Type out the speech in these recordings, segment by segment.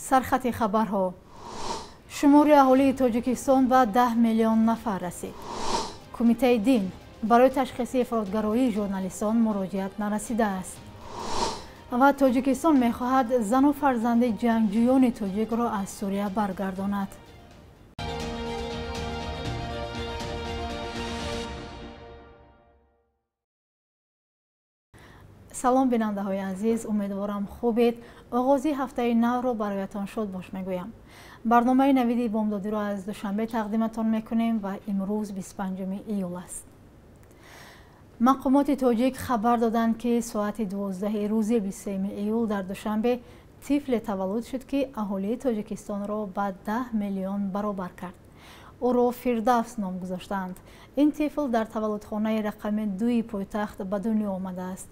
Сархати хабарҳо. Шумори аҳолии Тоҷикистон ба 10 миллион нафар расид. Кумитаи дин барои ташхиси ифротгароии журналистон муроҷиат нарасидааст. Ва Тоҷикистон мехоҳад зану фарзанди ҷангҷӯёни тоҷикро аз Сурия баргардонад. Салом, бинандаҳои азиз, умедворам хубед. Оғози ҳафтаи навро бароятон шодбош мегӯям. Барномаи навиди бомдодиро аз Душанбе тақдиматон мекунем ва имрӯз 25 июл аст. Мақомоти тоҷик хабар доданд, ки соати 12 рӯзи 23 июл дар Душанбе тифле таваллуд шуд, ки аҳолии Тоҷикистонро ба 10 миллион баробар кард. Ӯро Фирдавс ном гузоштаанд. Ин тифл дар таваллудхонаи рақами 2 пойтахт ба дунё омадааст.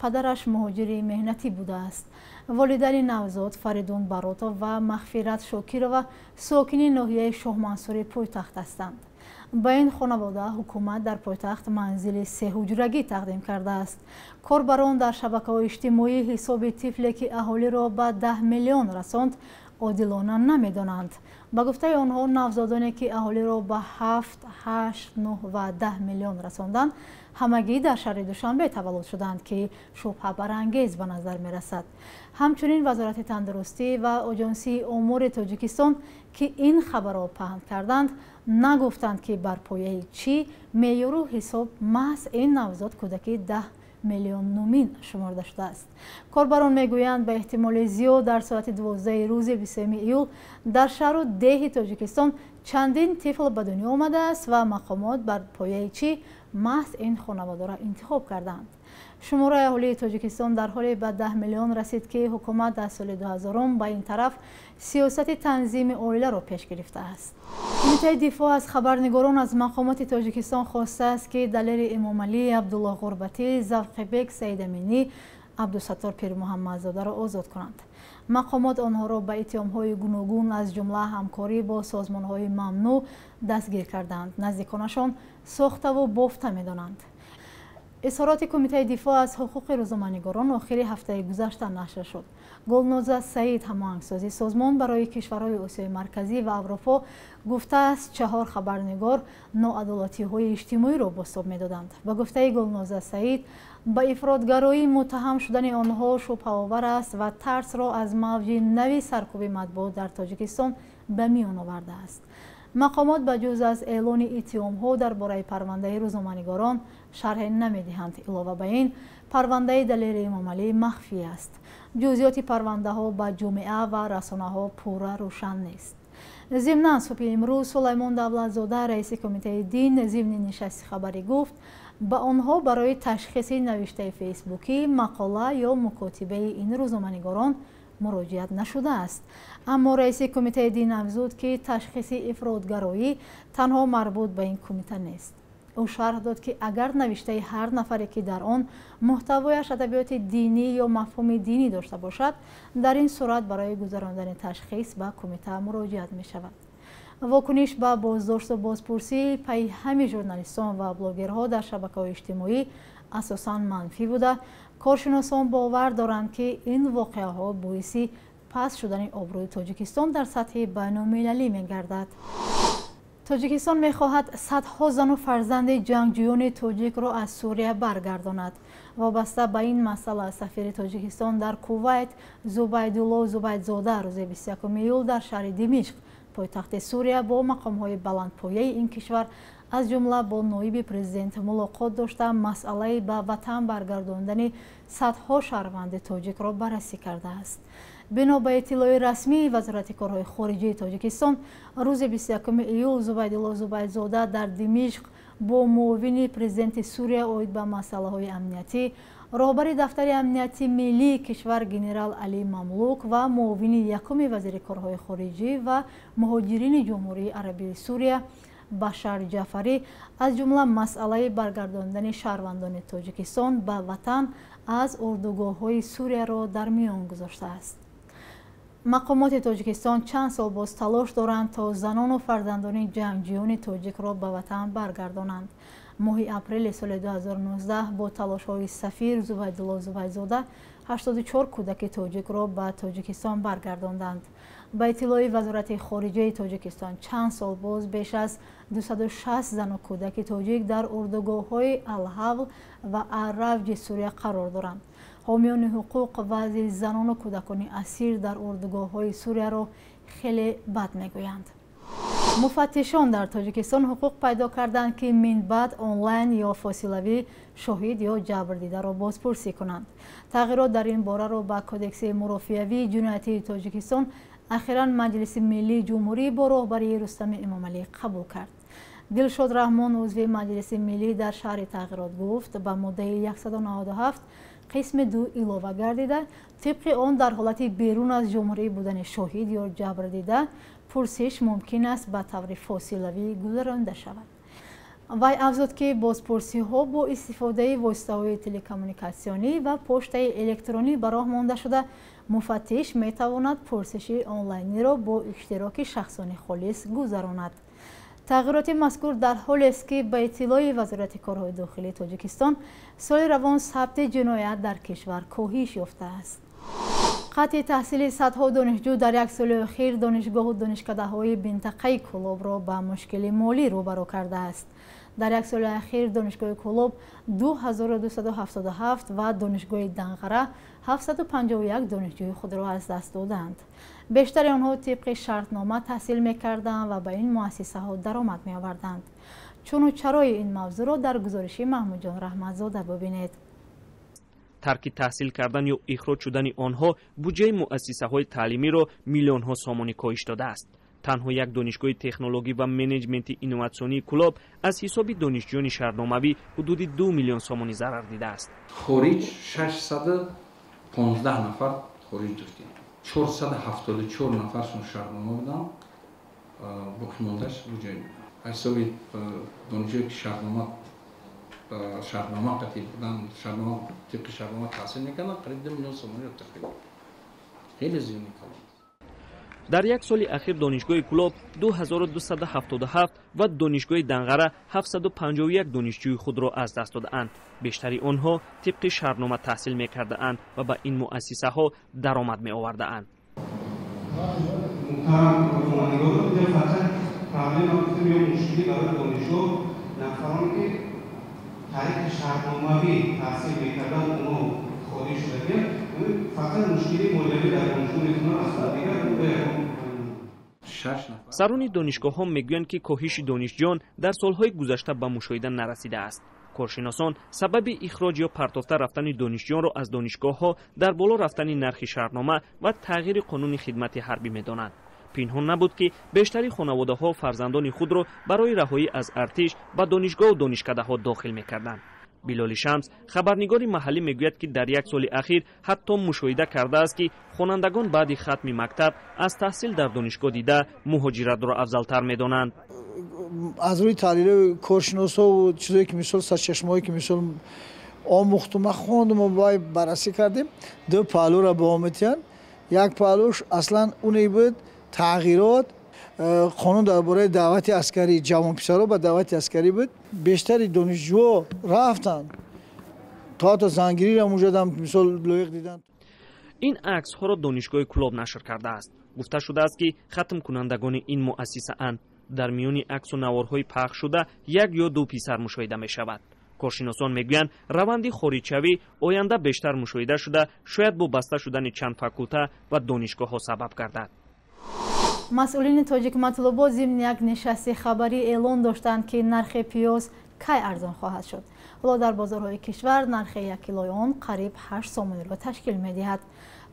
Падараш муҳоҷири меҳнатӣ будааст. Волидайни навзод Фаридун Баротов ва Мағфират Шокирова сокини ноҳияи Шоҳмансури пойтахт ҳастанд. Ба ин хонавода ҳукумат дар пойтахт манзили сеҳуҷрагӣ тақдим кардааст. Корбарон дар шабакаҳои иҷтимоӣ ҳисоби тифле, ки аҳолиро ба 10 миллион расонд, одилона намедонанд. Ба гуфтаи онҳо, навзодоне, ки аҳолиро ба 7, 8, 9 ва 10 миллион расонданд, ҳамагӣ дар шаҳри Душанбе таваллуд шуданд, ки шубҳабарангез ба назар мерасад. Ҳамчунин Вазорати тандурустӣ ва Оҷонсии омори Тоҷикистон, ки ин хабарро паҳн карданд, нагуфтанд, ки бар пояи чӣ меъёру ҳисоб маҳз ин навзод кӯдаки 10 миллион нумин шуморда шудааст. Корбарон мегӯянд, ба эҳтимоли зиёд дар соати 12 рӯзи 23 июл дар шаҳру деҳи Тоҷикистон чандин тифл ба дунё омадааст ва мақомот бар пояи чӣ маҳз ин хонаводаро интихоб карданд. Шумораи аҳолии Тоҷикистон дар ҳоле ба 10 миллион расид, ки ҳукумат аз соли 2000 ба ин тараф сиёсати танзими оиларо пеш гирифтааст. Кумитаи дифоъ аз хабарнигорон аз мақомоти Тоҷикистон хостааст, ки Далери Эмомалӣ, Абдуллоҳ Ғурбатӣ, Завқибек Саидаминӣ, Абдусаттор Пирмуҳаммадзодаро озод кунанд. Мақомот онҳоро ба иттиҳомҳои гуногун, аз ҷумла ҳамкорӣ бо созмонҳои мамнӯъ дастгир карданд. Наздиконашон сохтаву бофта медонанд. Изҳороти Кумитаи дифоъ аз ҳуқуқи рӯзноманигорон охири ҳафтаи гузашта нашр шуд. Гулноза Саид, ҳамоҳангсози созмон барои кишварҳои Осиёи Марказӣ ва Аврупо, гуфтааст, 4 хабарнигор ноадолатиҳои иҷтимоиро бозтоб медоданд. Ба гуфтаи Гулноза Саид, ба ифротгароӣ муттаҳам шудани онҳо шубҳаовар аст ва тарсро аз мавҷи нави саркӯби матбуот дар Тоҷикистон ба миён овардааст. Мақомот ба ҷуз аз эълони иттиҳомҳо дар бораи парвандаи рӯзноманигорон шарҳе намедиҳанд. Илова ба ин, парвандаи Далери Эмомалӣ махфӣ аст. Ҷузъиёти парвандаҳо ба ҷомеа ва расонаҳо пурра рӯшан нест. Зимнан, субҳи имрӯз Сулаймон Давлатзода, раиси Кумитаи дин, зимни нишасти хабарӣ гуфт, ба онҳо барои ташхиси навиштаи фейсбукӣ, мақола ё мукотибаи ин рӯзноманигорон муроҷиат нашудааст. Аммо раиси Кумитаи дин афзуд, ки ташхиси ифротгароӣ танҳо марбут ба ин кумита нест. Ӯ шарҳ дод, ки агар навиштаи ҳар нафаре, ки дар он муҳтавояш адабиёти динӣ ё мафҳуми динӣ дошта бошад, дар ин сурат барои гузарондани ташхис ба кумита муроҷиат мешавад. Вокуниш ба боздошту бозпурсии пайҳами журналистон ва блогерҳо дар шабакаҳои иҷтимоӣ асосан манфӣ буда, коршиносон бовар доранд, ки ин воқеаҳо боиси паст шудани обрӯи Тоҷикистон дар сатҳи байнулмилалӣ мегардад. Тоҷикистон мехоҳад садҳо зану фарзанди ҷангҷӯёни тоҷикро аз Сурия баргардонад. Вобаста ба ин масъала сафири Тоҷикистон дар Кувайт Зубайдулло Зубайдзода рӯзи 21 июл дар шаҳри Димишқ, пойтахти Сурия, бо мақомҳои баландпояи ин кишвар, аз ҷумла бо ноиби президент мулоқот дошта, масъалаи ба ватан баргардондани садҳо шаҳрванди тоҷикро баррасӣ кардааст. Бино ба иттилои расмии Вазорати корҳои хориҷии Тоҷикистон, рӯзи 21 июл Зубайдулло Зубайдзода дар Димишқ бо муовини президенти Сурия оид ба масъалаҳои амниятӣ, роҳбари дафтари амнияти миллии кишвар генерал Али Мамлук ва муовини якуми вазири корҳои хориҷӣ ва муҳоҷирини Ҷумҳурии Арабии Сурия Башар Ҷафарӣ, аз ҷумла масъалаи баргардондани шаҳрвандони Тоҷикистон ба ватан аз урдугоҳҳои Сурияро дар миён гузоштааст. Мақомоти Тоҷикистон чанд сол боз талош доранд, то занону фарзандони ҷангҷӯёни тоҷикро ба ватан баргардонанд. Моҳи апрели соли 2019 бо талошҳои сафир Зубайдулло Зубайдзода 84 кӯдаки тоҷикро ба Тоҷикистон баргардонданд. Ба иттилои Вазорати хориҷаи Тоҷикистон, чанд сол боз беш аз 260 зану кӯдаки тоҷик дар урдугоҳҳои Алҳавл ва Арравҷи Сурия қарор доранд. Ҳомиёни ҳуқуқ вазъи занону кӯдакони асир дар урдугоҳҳои Сурияро хеле бад мегӯянд. Муфаттишон дар Тоҷикистон ҳуқуқ пайдо карданд, ки минбаъд онлайн ё фосилавӣ шоҳид ё ҷабрдидаро бозпурсӣ кунанд. Тағйирот дар ин бораро ба Кодекси мурофиавии ҷиноятии Тоҷикистон ахиран Маҷлиси Миллии Ҷумҳурӣ бо роҳбарии Рустами Эмомалӣ қабул кард. Дилшод Раҳмон, узви Маҷлиси Миллӣ, дар шаҳри тағйирот гуфт, ба моддаи 197 қисми 2 илова гардида, тибқи он дар ҳолати берун аз ҷумҳурӣ будани шоҳид ё ҷабрдида пурсиш мумкин аст ба таври фосилавӣ гузаронида шавад. Вай афзуд, ки бозпурсиҳо бо истифодаи воситаҳои телекоммуникатсионӣ ва поштаи электронӣ ба роҳ монда шуда, муфаттиш метавонад пурсиши онлайниро бо иштироки шахсони холис гузаронад. Тағйироти мазкур дар ҳолест, ки ба иттилои Вазорати корҳои дохилии Тоҷикистон соли равон сабти ҷиноят дар кишвар коҳиш ёфтааст. Қатъи таҳсили садҳо донишҷӯ дар як соли охир донишгоҳу донишкадаҳои минтақаи Кӯлобро ба мушкили молӣ рӯбарӯ кардааст. Дар як соли ахир донишгоҳи Кӯлоб 2277 ва донишгоҳи Данғара 751 донишҷӯи худро аз даст доданд. Бештари онҳо тибқи шартнома таҳсил мекарданд ва ба ин муассисаҳо даромад меоварданд. Чуну чарои ин мавзӯъро дар гузориши Маҳмудҷон Раҳматзода бибинед. Тарки таҳсил кардан ё ихроҷ шудани онҳо буҷаи муассисаҳои таълимиро миллионҳо сомонӣ коҳиш додааст. Танҳо як донишгоҳи технологӣ ва менеҷменти инноватсионии Кӯлоб аз ҳисоби донишҷӯёни шаҳрномавӣ ҳудуди 2 миллион сомонӣ зарар дидааст. Хориҷ 615 нафар хориҷ доштем, 474 нафаршон шаҳрнома буданд, боқимондааш буҷаи буданд. Аз ҳисоби донишҷӯе ки шаҳрнома қатъи буданд, шаҳрнома тибқи шаҳрнома таҳсил мекарданд, қариб 2 миллион сомониро ташкил дод. Хеле зиёни калон. Дар як соли ахир донишгоҳи Кӯлоб 2277 ва донишгоҳи Данғара 751 донишҷӯи худро аз даст додаанд. Бештари онҳо тибқи шаҳрнома таҳсил мекардаанд ва ба ин муассисаҳо даромад меовардаанд. Муҳтарам рӯзноманигорон, инҷо фақат проблема гуфтем ё мушкилӣ барои донишгоҳ нафароне ки тариқи шаҳрномавӣ таҳсил мекарданд, онҳо хориҷ шудагианд. Фақат мушкили молиявӣ дар донишгоҳ метавонад аз дигар. Сарони донишгоҳҳо мегӯянд, ки коҳиши донишҷӯён дар солҳои гузашта ба мушоҳида нарасидааст. Коршиносон сабаби ихроҷ ё партофта рафтани донишҷӯёнро аз донишгоҳҳо дар боло рафтани нархи шаҳрнома ва тағйири қонуни хидмати ҳарбӣ медонанд. Пинҳон набуд, ки бештари хонаводаҳо фарзандони худро барои раҳоӣ аз артиш ба донишгоҳу донишкадаҳо дохил мекарданд. Билоли Шамс, хабарнигори маҳаллӣ, мегӯяд, ки дар як соли ахир ҳатто мушоҳида кардааст, ки хонандагон баъди хатми мактаб аз таҳсил дар донишгоҳ дида муҳоҷиратро афзалтар медонанд. Аз рӯи таҳлилҳои коршиносҳову чизое ки мисол сарчашмаҳое ки мисол омӯхту ма хондуму вай баррасӣ кардем, ду паҳлӯро ба омитиянд. Як паҳлӯш аслан оне буд тағйирот қонун дар бораи даъвати аскарӣ, ҷавонписаро ба даъвати аскарӣ буд. Бештари донишҷӯҳо рафтанд, то ҳатто зангириро мужадам мисол лоиқ диданд. Ин аксҳоро донишгоҳи Кӯлоб нашр кардааст. Гуфта шудааст, ки хатмкунандагони ин муассисаанд. Дар миёни аксу наворҳои пахшшуда як ё ду писар мушоҳида мешавад. Коршиносон мегӯянд, раванди хориҷшавӣ оянда бештар мушоҳида шуда, шояд бо баста шудани чанд факулта ва донишгоҳҳо сабаб гардад. Масъулини Тоҷикматлубот зимни як нишасти хабарӣ эълон доштанд, ки нархи пиёз кай арзон хоҳад шуд. Ҳоло дар бозорҳои кишвар нархи як килои он қариб 8 сомониро ташкил медиҳад.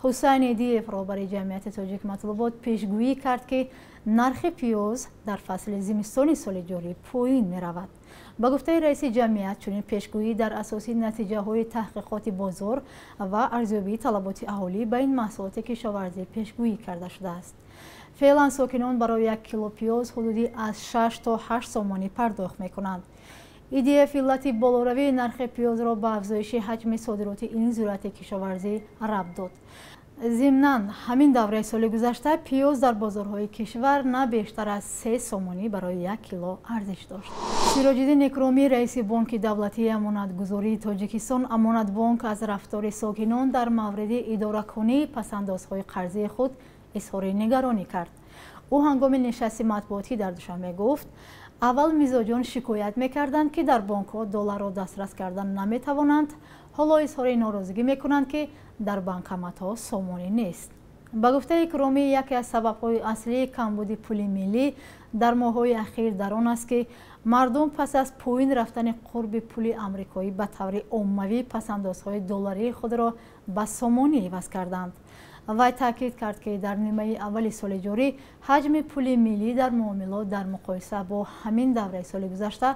Ҳусайн Идиев, роҳбари ҷамъияти Тоҷикматлубот, пешгӯӣ кард, ки нархи пиёз дар фасли зимистони соли ҷорӣ поин меравад. Ба гуфтаи раиси ҷамъият, чунин пешгӯӣ дар асоси натиҷаҳои таҳқиқоти бозор ва арзёбии талаботи аҳолӣ ба ин маҳсулоти кишоварзӣ пешгӯӣ карда шудааст. Феълан сокинон барои як кило пиёз ҳудуди аз 6 то 8 сомонӣ пардохт мекунанд. Идиев иллати болоравии нархи пиёзро ба афзоиши ҳаҷми содироти ин зурати кишоварзӣ рабт дод. Зимнан, ҳамин давраи соли гузашта пиёз дар бозорҳои кишвар на бештар аз 3 сомонӣ барои 1 кило арзиш дошт. Сироҷиддин Икромӣ, раиси Бонки давлатии амонатгузории Тоҷикистон Амонатбонк, аз рафтори сокинон дар мавриди идоракунии пасандозҳои қарзии худ изҳори нигаронӣ кард. Ӯ ҳангоми нишасти матбуотӣ дар Душанбе гуфт, аввал мизоҷон шикоят мекарданд, ки дар бонкҳо долларро дастрас кардан наметавонанд, ҳоло изҳори норозигӣ мекунанд, ки дар банкоматҳо сомонӣ нест. Ба гуфтаи Икромӣ, яке аз сабабҳои аслии камбуди пули миллӣ дар моҳҳои ахир дар он аст, ки мардум пас аз поин рафтани қурби пули амрикоӣ ба таври оммавӣ пасандозҳои долларии худро ба сомонӣ иваз карданд. Вай таъкид кард, ки дар нимаи аввали соли ҷорӣ ҳаҷми пули миллӣ дар муомилот дар муқоиса бо ҳамин давраи соли гузашта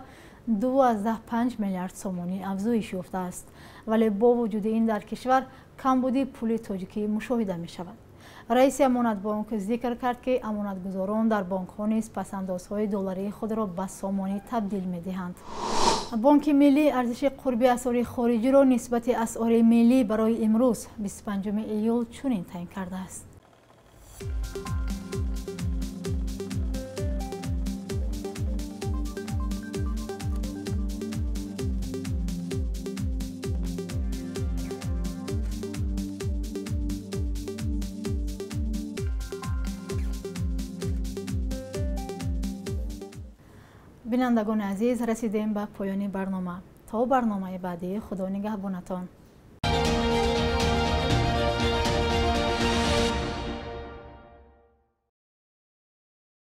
2,5 миллиард сомонӣ афзоиш ёфтааст. Вале бо вуҷуди ин дар кишвар камбуди пули тоҷикӣ мушоҳида мешавад. Раиси Амонатбонк зикр кард, ки амонатгузорон дар бонкҳо низ пасандозҳои долларии худро ба сомонӣ табдил медиҳанд. Бонки миллӣ арзиши қурби асъори хориҷиро нисбати асъори миллӣ барои имрӯз 25 июл чунин таъин кардааст. Бинандагони азиз, расидем ба поёни барнома. То барномаи баъдӣ Худо нигаҳбонатон.